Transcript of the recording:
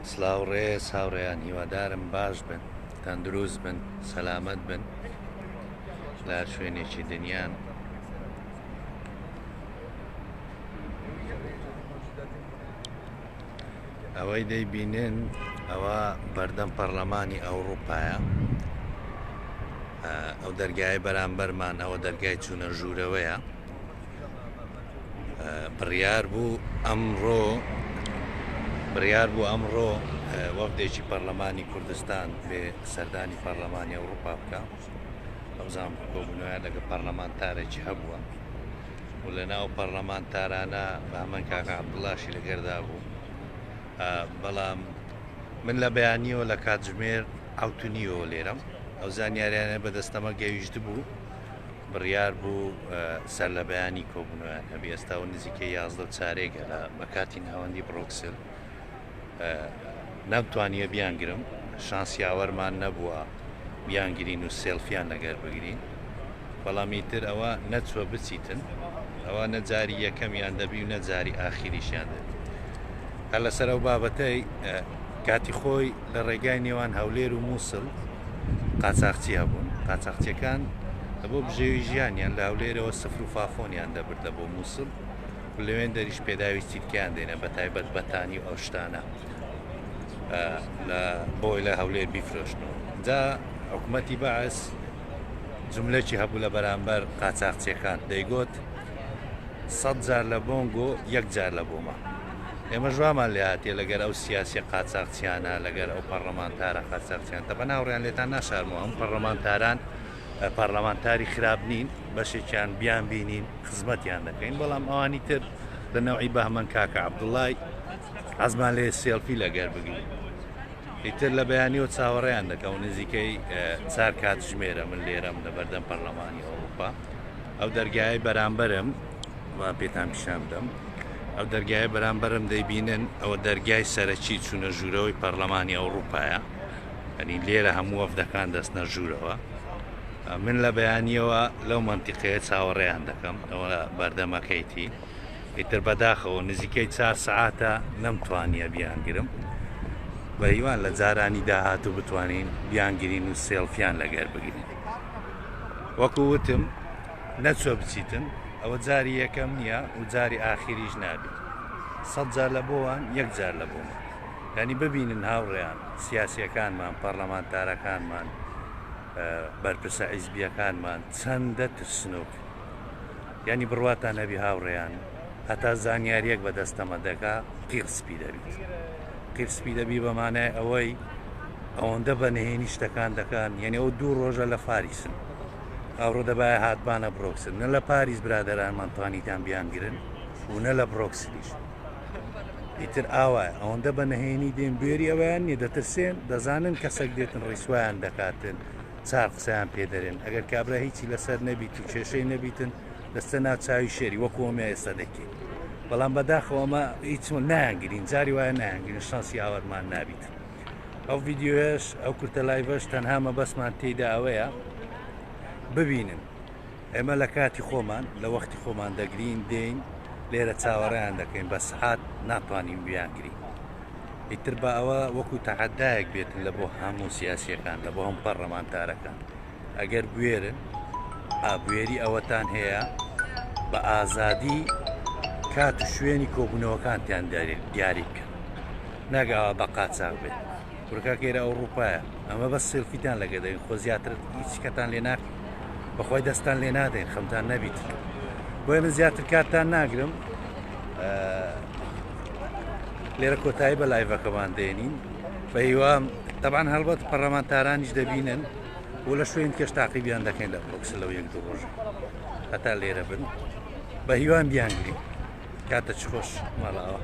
سڵاو ڕێز هاوڕێیان هیوادارم باش بن تەندروست بن سەلامەت بن لە هەر شوێنێکی دنیان. ئەوەی دەیبینن ئەوە بەردەم پەرلەمانی ئەوروپایە ئەو دەرگای بەرامبەرمان ئەوە دەرگای چوونە ژوورەوەیە بڕیار بوو ئەمڕۆ بڕیار بوو ئەمڕۆ وەفدێکی پەرلەمانی کوردستان بێ سەردانی پەرلەمانی ئەوروپا بکە ئەوزان کۆبوونەوەیان لەگە پەرلەمانتارێکی هەبووە و لە ناو پەرلەمانتارانە بەهمەن کاکە عەبدوڵاشی لەگەردا بوو بەڵام من لە بەیانیەوە لە کاتژمێر حوتونیەوە لێرەم ئەو زانیاریانە بەدەستەمە گەیشت بوو بڕیار بوو سەر لە بەیانی کۆبوونەوەیان هەبی ئێستا و نزیکەی 11 و چارێگە لە بە کاتی ناوەندی بڕۆکسل نەمتوانیە بیانگرم شانس یاوەرمان نەبووە بیانگرین و سێلفیان لەگەر بگرین بەڵام ئیتر ئەوە نەچوە بچیتن ئەوە نە جاری یەکەمیان دەبی و نە جاری ئاخیریشیان دەبی هەر لەسەر ئەو بابەتەی کاتی خۆی لە ڕێگای نێوان هەولێر و مووسڵ قاچاخچی هەبوون قاچاخچیەکان لە بۆ بژێوی ژیانیان لە هەولێرەوە سفر و فافۆنیان دەبرد لە بۆ مووسڵ و لەوێن دەریش پێداویستی دیکەیان دێنە بە تایبەت بەتانی و ئەو شتانە لە بۆی لە هەولێر بیفرۆشنەوە جا حکوومەتی بەعس جملەکی هەبوو لە بەرامبەر قاچاخچیەکان دەیگۆت سەد جار لە بۆنگۆ یەک جار لە بۆمە ئێمەش وامان لێ هاتیە لەگەر ئەو سیاسیە قاچاخچیانە لەگەر ئەو پەڕلەمانتارە قاچاخچیان تەبەن هاوڕێیان لێتان ناشارمەوە ئەم پەڕلەمانتاران پەڕلەمانتاری خراپ نین بەشێکیان بیان بینین خزمەتیان دەکەین بەڵام ئەوانی تر لە نەوعی بەهمەن کاکە عەبدوڵای حەزمان لێ سێڵفی لەگەر بگرین ئیتر لە بەیانیەوە چاوەڕێیان دەکەم نزیکەی چار کاتژمێرە من لێرەم لە بەردەم پەرلەمانی ئەوروپا ئەو دەرگایەی بەرامبەرم با پێتان پیشان بدەم ئەو دەرگایە بەرامبەرم دەیبینن ئەوە دەرگای سەرەکی چوونە ژوورەوەی پەرلەمانی ئەوروپایە ئەنی لێرە هەموو وەفدەکان دەستنە ژوورەوە من لە بەیانیەوە لەو منتیقەیە چاوەڕێیان دەکەم ئەوە بەردەمەکەیتی ئیتر بەداخەوە نزیکەی چار سەعاتە نەمتوانیە بیانگرم بە هیوان لە جارانی داهاتوو بتوانین بیانگرین و سێڵفیان لەگەر بگرین وەکو وتم نەچوە بچیتن ئەوە جاری یەکەم نییە و جاری ئاخیریش نابیت سەد جار لە بۆوان یەک جار لە بۆمان یعنی ببینن هاوڕێیان سیاسیەکانمان پەرلەمانتارەکانمان بەرپرسە عیزبیەکانمان چەندە ترسنۆک یانی بڕواتان هەبی هاوڕێیان هەتا زانیاریەک بە دەستەمە دەگا قیڕ سپی دەبیت قیر سپی دەبی بە مانای ئەوەی ئەوەندە بە نهێنی شتەکان دەکان یعنی ئەو دوو ڕۆژە لە فاریسن ئەوڕۆ دەبایە هاتبانە برۆکسل نە لە پاریس برادەرانمان توانیتان بیانگرن و نە لە برۆکسلیش ئیتر ئاوایە ئەوەندە بە نهێنی دێن بوێری ئەویان نییە دەترسێن دەزانن کەسێک دێتن ڕیسوایان دەکاتن چار قسەیان پێ دەرێن ئەگەر کابرا هیچی لەسەر نەبیت و کێشەی نەبیتن دەستە ناو چاوی شێری وەکو ئەمە ئێستا دەکەین بەڵام بەداخەوە ئەمە هیچ نایانگرین جاری وایە نایانگرین شانسی ئاوەرمان نابیت ئەو ڤیددیوێش ئەو کورتە live ەش تەنها مەبەستمان تێیدا ئەوەیە ببینن ئێمە لە کاتی خۆمان لە وەختی خۆمان دەگرین دێین لێرە چاوەڕێیان دەکەین بە سعات ناتوانین بیانگرین ئیتر با ئەوە وەکو تەحەدایەک بێتن لە بۆ هەموو سیاسیەکان لە بۆ هەموو پەڕلەمانتارەکان ئەگەر بوێرن ئا بوێری ئەوەتان هەیە بە ئازادی کات و شوێنی کۆبوونەوەکانتیان دیاری بکەن ناگەوە بە قاچاق بێت کورکا کێرە ئەوروپایە ئەمە بەس سێلفیتان لەگە دەین خۆ زیاتر هیچ کەتان لێ ناکەین بەخوای دەستان لێ نادەین خەمتان نەبیت بۆیە من زیاتر کاتتان ناگرم لێرە کۆتایی بە live ەکەمان دێنین بە هیوام تەبان هەڵبەت پەرلەمانتارانیش دەبینن و لە شوێن کەش تاقیبیان دەکەین لە بۆکس لەو یەک دوو ڕۆژ هەتا لێرە بن بە هیوان بیانگرین کاتە چ خۆش ماڵاوە.